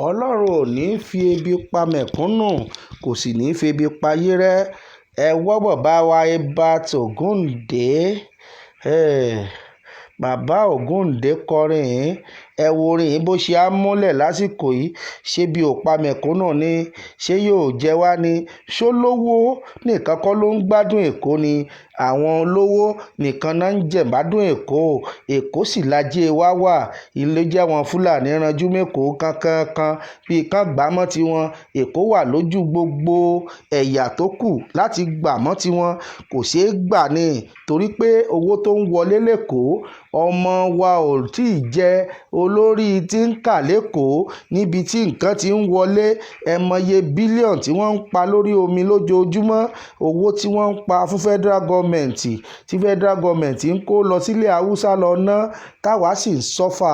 Ọlọ́run ò ní í fi ebi pa mẹ̀kúnnù, kò sì ní í febi payé rẹ́. Ẹ wọ́ bàbá wa Herbert Ògúǹdé, bàbá Ògúǹdé kọrin yìí. Ẹ wo orin yìí bó ṣe á múlẹ̀ lásìkò yìí. Ṣé bí ò pa mẹ̀kúnnù ni? Ṣé yóò jẹ wá ni? Ṣó lówó nìkan kọ́ ló ń gbádùn Èkó ni? Àwọn olówó nìkan náà ń jẹ̀gbádùn Èkó. Èkó sì lajẹ́ wá wà. Ilé jẹ́ àwọn Fúlàní ranjú mẹ́kọ̀ọ́ kankankan bíi kán gbà mọ́ tiwọn. Èkó wà lójú gbogbo ẹ̀yà tó kù láti gbà mọ́ tiwọn. Kò ṣeé gbà ní torí pé owó tó ń wọlé lẹ́kọ̀ọ́, ọmọ wa ò tí ì jẹ́ olórí tí ń kà lẹ́kọ̀ọ́ níbi tí nǹkan ti ń wọlé. Ẹ mọye bílíọ̀nù tí wọ́n ń pa lórí omi lójoojúmọ́, owó tí wọ́n ń pa fún federal government, tí federal government ń kó lọ sílẹ̀ Haúsá lọ ná, táwa sì ń sọ́fà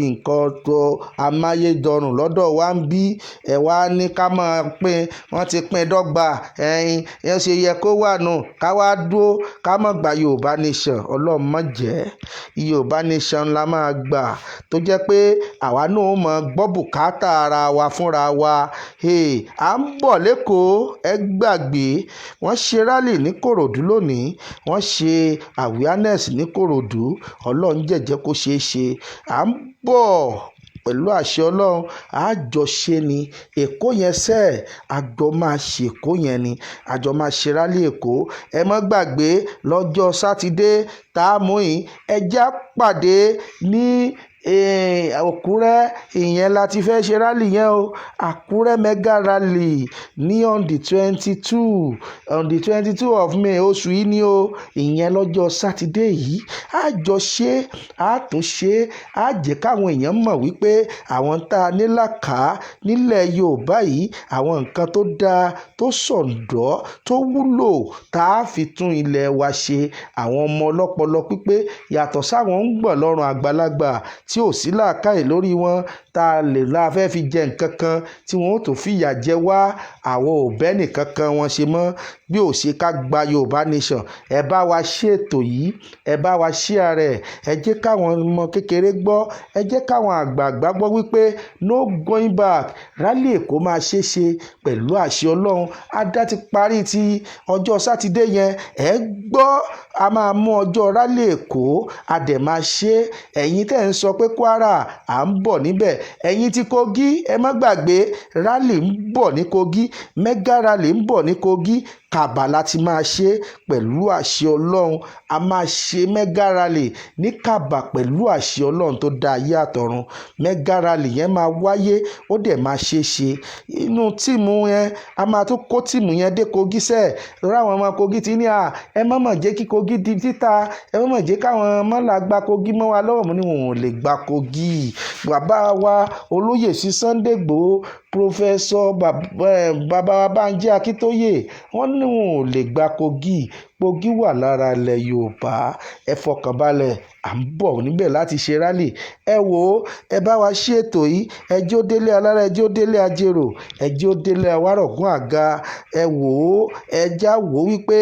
nǹkan tó amáyédọrùn lọ́dọ̀ wa ń bí. Ẹ wá ní ká máa pín, wọ́n ti pín dọ́gba. Ẹ̀yin ẹ ṣe yẹ kó wà nù ká wá dúró ká má gba Yorùbá nation. Ọlọ́run má jẹ́. Yorùbá nation la máa gbà tó jẹ́ jẹ́ pé àwa náà ó mọ gbọ́ bùkátà ara wa fúnra wa. À ń bọ̀ lẹ́kọ̀ọ́, ẹ gbàgbé. Wọ́n ṣe rally ní Kòròdú lónìí, wọ́n ṣe awareness ní Kòròdú. Ọlọ́run jẹ̀jẹ̀ kó ṣeé ṣe. À ń bọ̀ pẹ̀lú àṣẹ Ọlọ́run, àjọṣe ni Èkó yẹn sẹ́ẹ̀, àjọ máa ṣe Èkó yẹn ni, àjọ máa ṣe rally Èkó. Ẹ má gbàgbé, lọ́jọ́ Sátidé tá a mú yìí, ẹ já pàdé ní Àkúrẹ́. Ìyẹn la ti fẹ́ ṣe rally yẹn o, Àkúrẹ́ mega rally ní on the 22 of May, oṣù yìí ni o. Ìyẹn lọ́jọ́ Sátidé yìí, àjọ ṣe, àtúnṣe, á jẹ́ káwọn èèyàn mọ̀ wípé àwọn tá a ní làkà nílẹ̀ Yorùbá yìí, àwọn nǹkan tó dáa, tó sọ̀ǹdọ́, tó wúlò tá a fi tún ilẹ̀ wa ṣe, àwọn ọmọ ọlọ́pọlọ pípé, yàtọ̀ sáwọn ń gbọ̀n lọ́rùn àgbàlagbà tí ò sí làákàyè lórí wọn, tá a lè la fẹ́ fi jẹ nǹkan kan tí wọ́n ó tún fìyà jẹ wá. Àwọn ò bẹ́ nìkan kan wọn ṣe mọ́ bí ò ṣe ká gba Yorùbá Nation. Ẹ bá wa ṣètò yìí, ẹ bá wa share rẹ̀, ẹ jẹ́ káwọn ọmọ kékeré gbọ́, ẹ jẹ́ káwọn àgbààgbà gbọ́ wípé no going back. Rally Èkó máa ṣe é ṣe pẹ̀lú àṣẹ Ọlọ́run. Adá ti parí ti ọjọ́ Sátidé yẹn, ẹ gbọ́, a máa mú ọjọ́ rally Èkó, a dẹ̀ máa ṣe é. Ẹ̀yin tẹ́ ń sọ pé Kwara, à ń bọ̀ níbẹ̀. Ẹ̀yin tí Kogi, ẹ má gbàgbé, rally ń bọ̀ ní Kogi, mega rally ń bọ̀ ní Kogi. Kàbà la ti máa ṣe pẹ̀lú àṣẹ Ọlọ́run. A máa ṣe mega rally ní Kàbà pẹ̀lú àṣẹ Ọlọ́run tó dá ayé àtọ̀run. Mega rally yẹn máa wáyé, ó dẹ̀ máa ṣe é ṣe. Inú team yẹn, a máa tún kó team yẹn dé Kogi sẹ́ẹ̀ lórí àwọn ọmọ Kogi tí ní à, ẹ má mọ̀ jẹ́ kí Kogi di títà, ẹ má mọ̀ jẹ́ káwọn mọ́là gba Kogi mọ́ wa lọ́wọ́. Mo ní wọn ò lè gba Kogi. Bàbá wa olóyè sí Sunday Igboho, Professor, bàbá wa Bánjí Akíntóyè, wọ́n ní wọn ò lè gba Kogi. Kogi wà lára ilẹ̀ Yorùbá. Ẹ fọkànbalẹ̀, à ń bọ̀ níbẹ̀ láti ṣe rally. Ẹ wò ó, ẹ bá wa ṣe ètò yìí, ẹ jẹ́ ó délé alára, ẹ jẹ́ ó délé ajérò, ẹ jẹ́ ó délé awárọ̀gùn àga. Ẹ wò ó, ẹ já wò ó wípé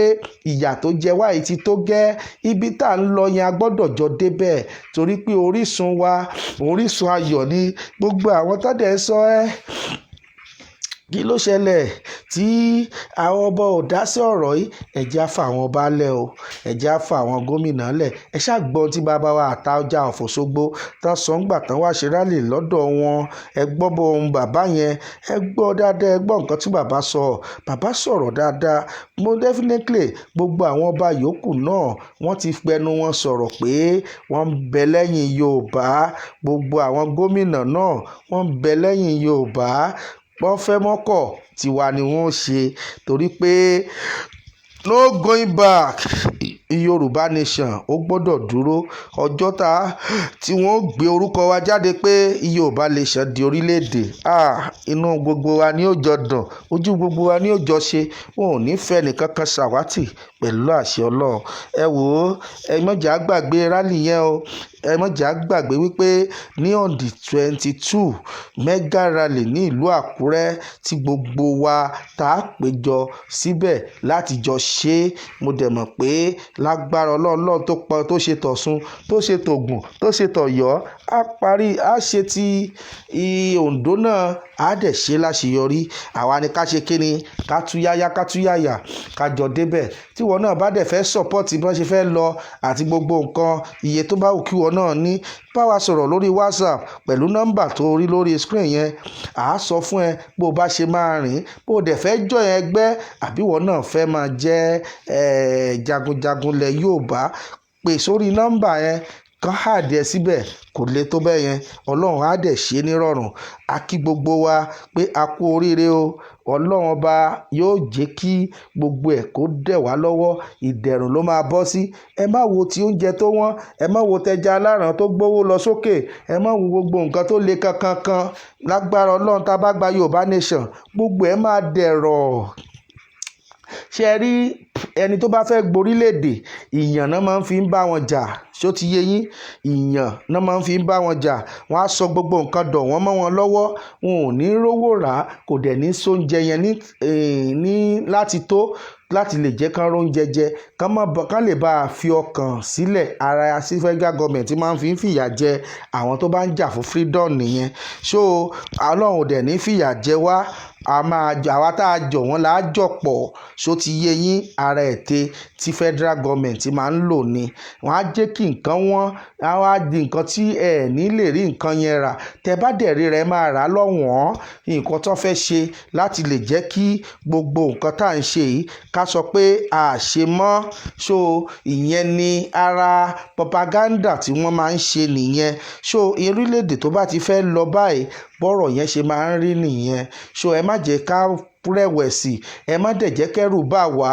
ìyà tó jẹ wá yìí ti tó gẹ́. Ibi tá à ń lọ yẹn, a gbọ́dọ̀ jọ débẹ̀, torí pé orísun wa, orísun ayọ̀ ni. Gbogbo àwọn tó dẹ̀ sọ ẹ́, kí ló ṣẹlẹ̀ tí àwọn ọba ò dá sí ọ̀rọ̀ yìí? Ẹ jẹ́ á fa àwọn ọba lẹ̀ o, ẹ jẹ́ á fa àwọn gómìnà lẹ̀. Ẹ ṣáà gbọ́n tí bàbá wa Àtaọjà of Òṣogbo tán sọ ńgbà tán wá ṣe rally lọ́dọ̀ wọn. Ẹ gbọ́ bó ohun bàbá yẹn, ẹ gbọ́ dáadáa, ẹ gbọ́ nǹkan tí bàbá sọ. Bàbá sọ̀rọ̀ dáadáa. Mo definitely, gbogbo àwọn ọba yòókù náà, wọ́n ti fẹnu wọn sọ̀rọ̀ pé wọ́n ń bẹ lẹ́yìn Yorùbá. Gbogbo àwọn gómìnà náà, wọ́n ń bẹ lẹ́yìn Yorùbá. Wọ́n fẹ́ mọ́kọ̀ tiwa ni wọ́n ṣe, torí pé no going back. Yorùbá Nation ó gbọ́dọ̀ dúró. Ọjọ́ tá tí wọ́n gbé orúkọ wa jáde pé Yorùbá Nation di orílẹ̀-èdè, ah, inú gbogbo wa ni ó jọ dùn, ojú gbogbo wa ni ó jọ ṣe. Wọn ò ní fẹ́ nìkankan ṣàwátì pẹ̀lú àṣẹ Ọlọ́run. Ẹ wò ó, ẹ má jẹ́ á gbàgbé rally yẹn o. Ẹ má jẹ́ á gbàgbé wípé ní on the 22, mega rally ní ìlú Àkúrẹ́ tí gbogbo wa tá a péjọ síbẹ̀ láti jọ ṣe é. Mo dẹ̀ mọ̀ pé lágbára Ọlọ́run, Ọlọ́run tó pọ̀, tó ṣe tọ̀ṣun, tó ṣe tògùn, tó ṣe tọ̀yọ́, á parí, á ṣe ti Oǹdó náà, á dẹ̀ ṣe láṣeyọrí. Àwa ni ká ṣe kíni, ká tú yáyá, ká tú yáyà, ká jọ débẹ̀. Tí ìwọ náà bá dẹ̀ fẹ́ support bí wọ́n ṣe fẹ́ lọ àti gbogbo nǹkan, iye tó bá wù kí ìwọ náà ní, bá wa sọ̀rọ̀ lórí WhatsApp pẹ̀lú nọ́mbà tó rí lórí screen yẹn. À á sọ fún ẹ bó bá ṣe máa rìn, bó dẹ̀ fẹ́ join ẹgbẹ́, àbí ìwọ náà fẹ́ máa jẹ́ jagunjagun ilẹ̀ Yorùbá, pè sórí nọ́mbà yẹn, kàn add ẹ síbẹ̀. Kò le tó bẹ́ẹ̀ yẹn. Ọlọ́run á dẹ̀ ṣe é nírọ̀rùn. A kí gbogbo wa pé a kú oríire o. Ọlọ́run ọba yóò jẹ́ kí gbogbo ẹ̀ kó dẹ̀ wá lọ́wọ́. Ìdẹ̀rùn ló máa bọ́ sí. Ẹ má wo ti oúnjẹ tó wọ́n, ẹ má wo tẹja aláràn tó gbówó lọ sókè, ẹ má wo gbogbo nǹkan tó le kankan kan. Lágbára Ọlọ́run, tá a bá gba Yorùbá Nation, gbogbo ẹ̀ máa dẹ̀rọ̀. Ṣé ẹ rí ẹni tó bá fẹ́ gborílẹ̀-èdè, ìyàn náà máa ń fi bá wọn jà. Ṣó ti yé yín? Ìyàn náà máa ń fi bá wọn jà. Wọ́n á sọ gbogbo nǹkan dọ̀ wọ́n mọ́ wọn lọ́wọ́. Wọn ò ní rówó rà, kò dẹ̀ ní sóúnjẹ yẹn ní láti tó. Láti lè jẹ́ kán róúnjẹ jẹ, kán má kán lè bá a fi ọkàn sílẹ̀. Ara sí federal government máa ń fi fìyà jẹ àwọn tó bá ń jà fún freedom nìyẹn. So Ọlọ́run ò dẹ̀ ní fìyà jẹ wá. A máa àwa tá a jọ wọ́n là á jọ pọ̀. Ṣó ti yé yín? Ara ète tí federal government máa ń lò ní, wọ́n á jẹ́ kí nǹkan wọ́n á wá di nǹkan tí ẹ ní lè rí nǹkan yẹn rà. Tẹ bá dẹ̀ rí rẹ̀, máa rà lọ́wọ́n. Nǹkan tó fẹ́ ṣe láti lè jẹ́ kí gbogbo nǹkan tá à ń ṣe yìí, ká sọ pé a ṣe mọ́. So ìyẹn ni ara propaganda tí wọ́n máa ń ṣe nìyẹn. So orílẹ̀-èdè tó bá ti fẹ́ lọ báyìí, bọ́rọ̀ yẹn ṣe máa ń rí nìyẹn. So ẹ má jẹ́ ká rẹ̀wẹ̀sì, ẹ má dẹ̀ jẹ́ kẹ́rù bà wá,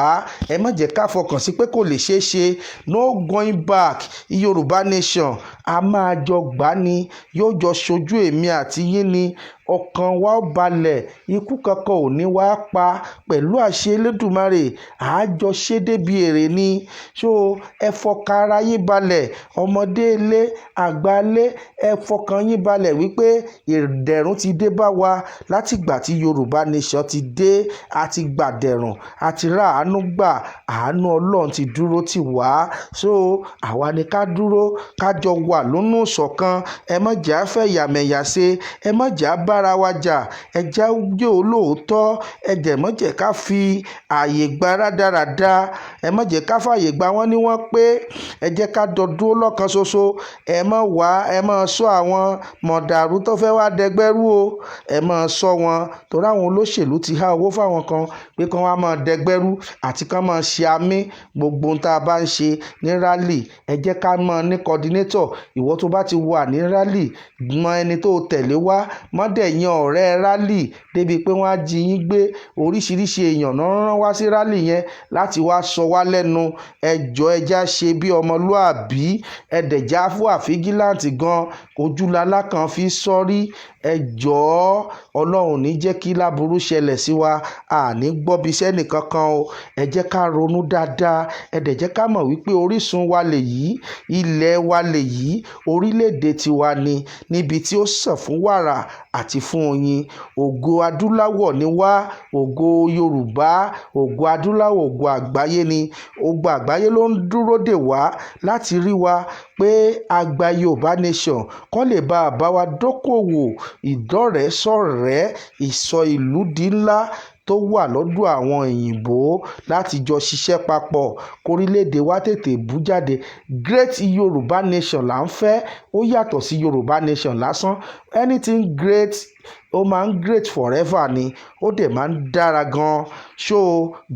ẹ má jẹ́ ká fọkàn sí pé kò lè ṣeé ṣe. No going back. Yorùbá Nation, a máa jọ gbá ni, yóò jọ ṣojú èmi àti yín ni. Ọkàn wa ó balẹ̀, ikú kankan ò ní wá pa. Pẹ̀lú àṣẹ Elédùmarè, àjọ ṣe débi èrè ni. So ẹ fọkàn ara yín balẹ̀, ọmọdé ilé, àgbà ilé, ẹ fọkàn yín balẹ̀ wípé ìdẹ̀rùn ti dé bá wa. Látìgbà tí Yorùbá Nation ti dé, a ti gbàdẹ̀rùn, a ti rà àánú gbà, àánú Ọlọ́run ti dúró tì wá. So àwa ni ká dúró, ká jọ wà lónú ìṣọ̀kan. Ẹ má jẹ́ á fẹ̀yàmẹ̀yà ṣe, ẹ má jẹ́ á bára wa jà, ẹ jẹ́ á jẹ́ olóòótọ́, ẹ dẹ̀ má jẹ́ ká fi ààyè gba rádaràda, ẹ má jẹ́ ká fààyè gba wọ́n ní wọ́n pé. Ẹ jẹ́ ká jọ dúró lọ́kan ṣoṣo. Ẹ má wá, ẹ má sọ àwọn mọ̀dàrú tó fẹ́ wá dẹgbẹ́rú o, ẹ má sọ wọn, torí àwọn olóṣèlú ti há owó fáwọn kan pé kán wá máa dẹgbẹ́rú àti kán máa ṣe àmì. Gbogbo ohun tá a bá ń ṣe ní rally, ẹ jẹ́ ká mọ̀ ní coordinator. Ìwọ tó bá ti wà ní rally, mọ ẹni tó tẹ̀lé wá. Má dẹ̀ yan ọ̀rẹ́ rally débi pé wọ́n á jí yín gbé. Oríṣiríṣi èèyàn náà rán wá sí rally yẹn láti wá sọ wá lẹ́nu. Ẹ jọ̀ọ́, ẹ já ṣe bí ọmọlúàbí, ẹ dẹ̀ já wà vigilant gan. Ojúlalá kan fi sọ́rí. Ẹ jọ̀ọ́, Ọlọ́run ò ní jẹ́ kí láburú ṣẹlẹ̀ sí wa, àní gbọ́bi sẹ́nì kankan o. Ẹ jẹ́ ká ronú dáadáa, ẹ dẹ̀ jẹ́ ká mọ̀ wípé orísun wa lèyí, ilẹ̀ wa lèyí, orílẹ̀-èdè tiwa ni, níbi tí ó sàn fún wàrà àti fún oyin. Ògo adúláwọ̀ ni wá, ògo Yorùbá, ògo adúláwọ̀, ògo àgbáyé ni. Ògo àgbáyé ló ń dúró dè wá láti rí wa pé a gba Yorùbá Nation, kó lè bá a bá wa dókòwò, ìdọ́rẹ̀ẹ́sọ̀rẹ́, ìsọ ìlú di ńlá tó wà lọ́dọ̀ àwọn òyìnbó, láti jọ ṣiṣẹ́ papọ̀ kórílẹ̀-èdè wa tètè bú jáde. Great Yorùbá Nation là ń fẹ́, ó yàtọ̀ sí Yorùbá Nation lásán. Anything great, ó máa ń great forever ni, ó dẹ̀ máa ń dára gan. So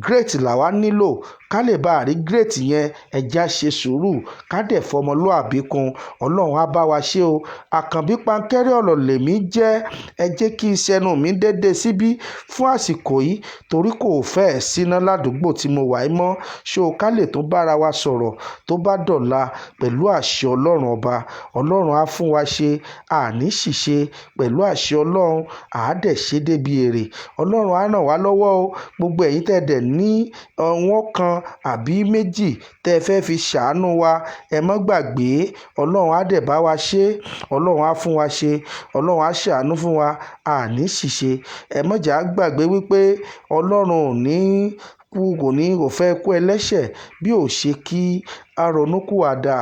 great làwa nílò. Ká lè bá a rí great yẹn, ẹ já ṣe sùúrù, ká dẹ̀ fọmọlúàbí kún. Ọlọ́run á bá wa ṣe o. Àkànbí Pankẹ́rẹ́ ọ̀rọ̀ lèmi jẹ́. Ẹ jẹ́ kí iṣẹ́nu mi dédé síbí fún àsìkò yìí, torí kò fẹ́ẹ̀ síná ládùúgbò tí mo wà yìí mọ́. So ká lè tún bára wa sọ̀rọ̀ tó bá dọ̀la pẹ̀lú àṣẹ Ọlọ́run Ọba. Ọlọ́run á fún wa ṣe, àní ṣìṣe. Pẹ̀lú àṣẹ Ọlọ́run, àá dẹ̀ ṣe débi èrè. Ọlọ́run á ràn wá lọ́wọ́ o. Gbogbo ẹ̀yin tẹ́ dẹ̀ ní ọwọ́n kan àbí méjì tẹ́ fẹ́ fi ṣàánú wa, ẹ má gbàgbé. Ọlọ́run á dẹ̀ bá wa ṣe, Ọlọ́run á fún wa ṣe, Ọlọ́run á ṣàánú fún wa, àní ṣìṣe. Ẹ má jà gbàgbé wípé Ọlọ́run ò ní kú, kò ní kò fẹ́ kú ẹlẹ́ṣẹ̀ bí ò ṣe kí a ronúkúwàdà.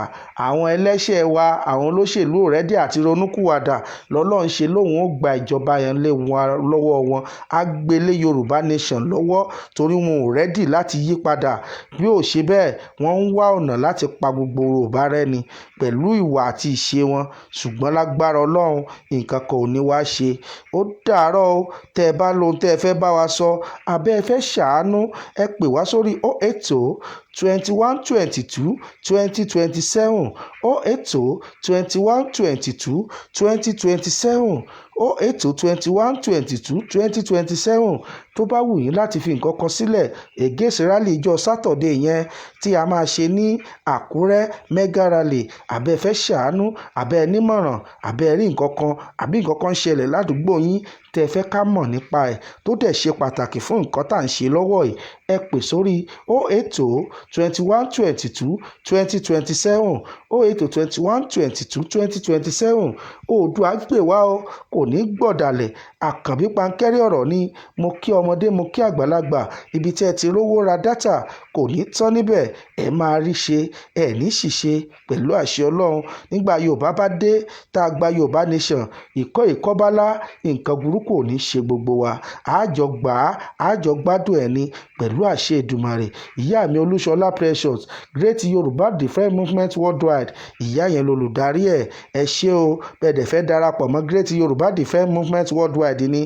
Àwọn ẹlẹ́ṣẹ̀ wa, àwọn olóṣèlú ò ready àti ronúkúwàdà. Lọ́lọ́run ṣe lóun ó gba ìjọba yẹn lé wọn lọ́wọ́ wọn, á gbé lé Yorùbá Nation lọ́wọ́, torí wọn ò ready láti yí padà. Bí ò ṣe bẹ́ẹ̀, wọ́n ń wá ọ̀nà láti pa gbogbo Yorùbá rẹ́ ni pẹ̀lú ìwà àti ìṣe wọn. Ṣùgbọ́n lágbára Ọlọ́run, nǹkan kan ò ní wá ṣe. Ó dàárọ̀ o. Tẹ́ ẹ bá lóhun tẹ́ ẹ fẹ́ bá wa sọ, àbẹ́ ẹ fẹ́ ṣàánú, ẹ pè wá sórí 080 21 22 20 27, 080 21 22 20 27, 080 21 22 20 27. Tó bá wù yín láti fi nǹkan kan sílẹ̀ against rally ìjọ Saturday yẹn tí a máa ṣe ní Àkúrẹ́, mega rally, àbẹ́ fẹ́ ṣàánú, àbẹ́ nímọ̀ràn, àbẹ́ rí nǹkan kan, àbí nǹkan kan ń ṣẹlẹ̀ ládùúgbò yín. tẹ́ ẹ fẹ́ ká mọ̀ nípa ẹ̀ tó dẹ̀ ṣe pàtàkì fún nǹkan tá à ń ṣe lọ́wọ́ yìí, ẹ pè sórí 080 21 22 20 27, 080 21 22 20 27. Oòduà gbè wá o, kò ní gbọ̀dàlẹ̀. Àkànbí Pankẹ́rẹ́ ọ̀rọ̀ ni. Mo kí ọmọdé, mo kí àgbàlagbà. Ibi tí ẹ ti rówó ra dátà kò ní tán níbẹ̀. Ẹ máa rí ṣe, ẹ ní ṣìṣe pẹ̀lú àṣẹ Ọlọ́run. Nígbà Yorùbá bá dé, tá a gba Yorùbá nation, ìkọ́ ìkọ́bálá, nǹkan burúkú ò ní ṣe gbogbo wa. Àjọ gbà á, àjọ gbádùn ẹ̀ ni pẹ̀lú àṣẹ Èdùmàrè. Ìyá mi Olúṣọlá Precious, Great Yorùbá Defence Movement Worldwide, ìyá yẹn lolùdarí ẹ̀. Ẹ ṣé o. Bẹ́ẹ̀ dẹ̀ fẹ́ darapọ̀ mọ́ Great Yorùbá Defence Movement Worldwide ni,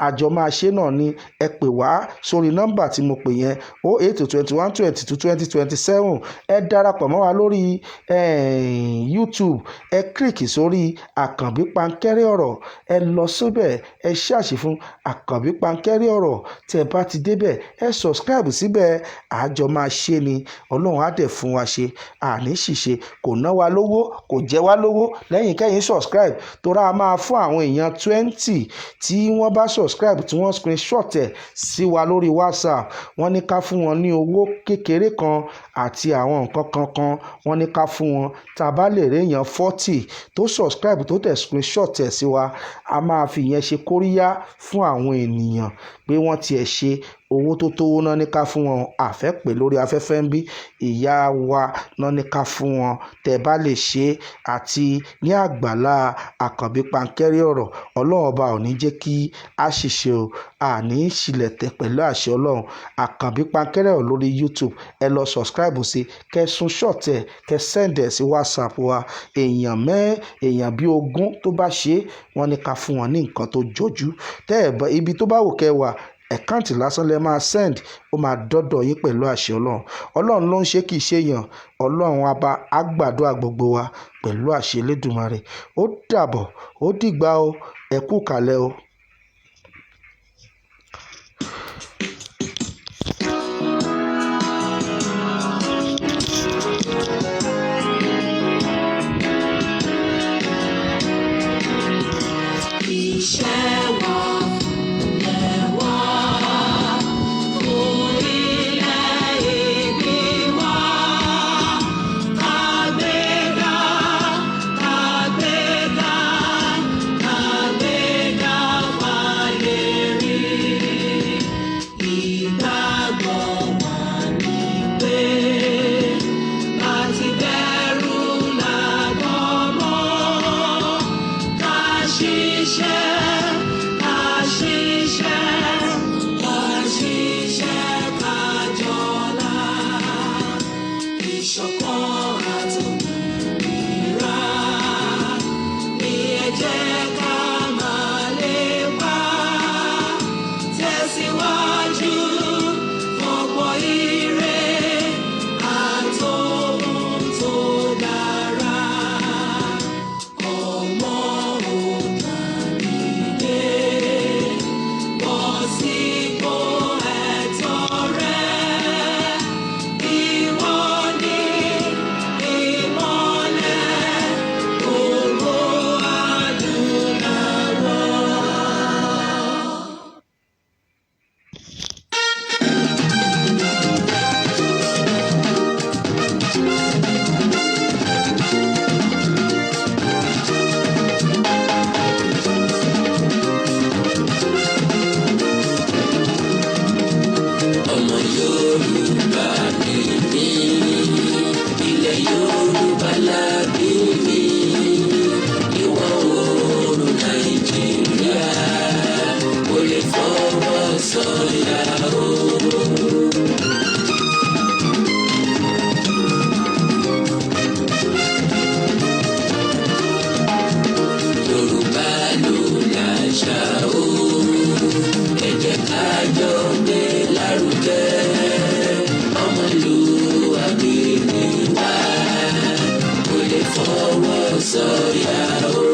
àjọ máa ṣe náà ni. Ẹ pè wá sórí nọ́mbà tí mo pè yẹn, 080 21 22 20 27. Ẹ darapọ̀ mọ́ wa lórí YouTube. Ẹ click sórí Àkànbí Pankẹ́rẹ́ ọ̀rọ̀. Ẹ lọ síbẹ̀, ẹ ṣáàṣì fún Àkànbí Pankẹ́rẹ́ ọ̀rọ̀. Tí ẹ bá ti débẹ̀, ẹ subscribe síbẹ̀. Àjọ máa ṣe ni. Ọlọ́run á dẹ̀ fún wa ṣe, àní ṣìṣe. Kò ná wa lówó, kò jẹ wá lówó lẹ́yìn kẹ́yìn subscribe, torí a máa fún àwọn èèyàn 20 tí wọ́n bá subscribe, tí wọ́n screenshot ẹ̀ sí wa lórí WhatsApp. Wọ́n ní ká fún wọn ní owó kékeré kan àti àwọn nǹkan kan kan. Wọ́n ní ká fún wọn. Tá a bá lè rí èèyàn 40 tó subscribe, tó tẹ̀ screenshot ẹ̀ sí wa, a máa fi ìyẹn ṣe kóríyá fún àwọn ènìyàn pé wọ́n tiẹ̀ ṣe. Owó tó tówó náà ní ká fún wọn, àfẹ́ pè lórí afẹ́fẹ́ ń bí. Ìyá wa náà ní ká fún wọn. Tẹ́ bá lè ṣe àti ní àgbàlá Àkànbí Pankẹ́rẹ́ ọ̀rọ̀, Ọlọ́run ọba ò ní jẹ́ kí a ṣìṣe o, àní ṣìlẹ̀tẹ̀ pẹ̀lú àṣẹ Ọlọ́run. Àkànbí Pankẹ́rẹ́ ọ̀rọ̀ lórí YouTube, ẹ lọ subscribe sí, kẹ́ screenshot ẹ̀, kẹ́ send ẹ̀ sí WhatsApp wa. Èèyàn mẹ́ èèyàn bí 20 tó bá ṣe, wọ́n ní ká fún wọn ní nǹkan tó jọjú. Tẹ́ ẹ̀ bá ibi tó bá wù kẹ́ wà, account lásán lẹ máa send, ó máa dọ́dọ̀ yín pẹ̀lú àṣẹ Ọlọ́run. Ọlọ́run ló ń ṣe, kì í ṣe èèyàn. Ọlọ́run ọba á gbàdúrà gbogbo wa pẹ̀lú àṣẹ Elédùmarè. Ó dàbọ̀, ó dìgbà o, ẹ kú kàlẹ̀ o.
Iṣẹ́ wa lẹ̀ wá orílẹ̀-èdè wa. Kàgbéga, kàgbéga, kàgbéga fáyé rí. Ìgbàgbọ́ wa ni pé bá ti bẹ̀rù làbọ̀ mọ́. Ká ṣiṣẹ́, ká ṣiṣẹ́, ká ṣiṣẹ́ ká jọlá. Ìṣọ̀kan àtòmìnira ní ẹ jẹ́ ká máa lépa. Tẹ̀síwájú fọ̀pọ̀ ire àtòhun tó dára. Ọmọ Oòduà dìde, bọ́ sípò ẹ̀tọ́ rẹ. Ìwọ ni ìmọ́lẹ̀ gbogbo adúláwọ̀.
Ọmọ Yorùbá ni mí, ilẹ̀ Yorùbá la bí mi, ìwọ̀ oòrùn Nàìjíríà, mo lè fọwọ́ sọ̀yà o. Yorùbá ló láṣà o, ẹ jẹ́ ká jọ gbé lárugẹ. Ọmọlúwàbí ni wá, kò lè fọwọ́ sọ̀yà o.